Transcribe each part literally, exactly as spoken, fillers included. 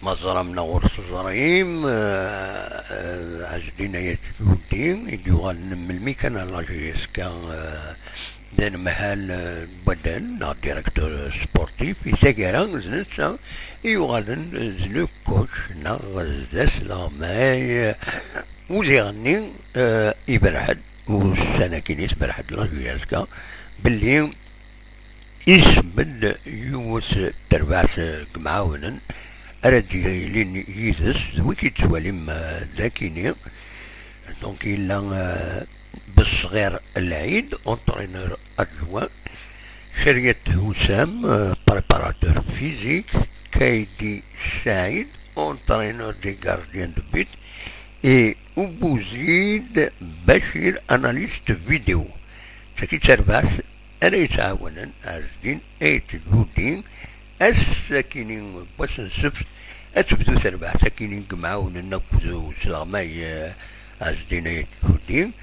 Aẓram neɣ ur teẓrim, eh, eh, Ɛezdin Ayat Judi i d-yuɣalen melmi kan ar la J S K, eh, d anemhal, eh, n waddal neɣ directeur sportif, i taggara d netta i yuɣalen d le coach neɣ d asleɣmay, eh, udiɣ-nni, eh, iberreḥ-d, ussan akkin-is berreḥ-d la J S K belli isem-d yiwet n terbaɛt n yemɛawnen ara d-yilin yid-s, d wi k-yettwalim, eh, d akini. Donc, yella, eh, Besɣir Lɛid, entraîneur adjoint, Cariat Houssam, eh, préparateur physique, Kaidi Saïd, entraîneur des gardiens de but, et Ubouzid Bachir, analyste vidéo. Tagi d tarbaɛt ara yettɛawanen Ɛezdin Ayt Judi. Ass-akini n wass n ssebt, ad tebdu terbaɛt-akini n yemɛawnen akked usleɣmay, eh, Ɛezdin Ayt Judi.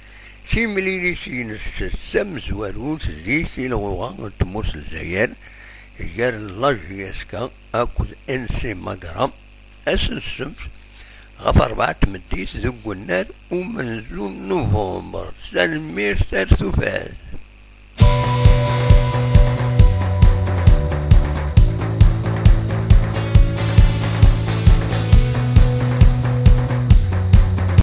Timlilit-ines d tamezwarut di Tilɣuɣa n tmurt n Lezzayer, gar la J S K akked N C Magra, ass n ssebt, ɣef rebɛa n tmeddit deg unnar umenzu n Nuvember. Tanemmirt ar tufat.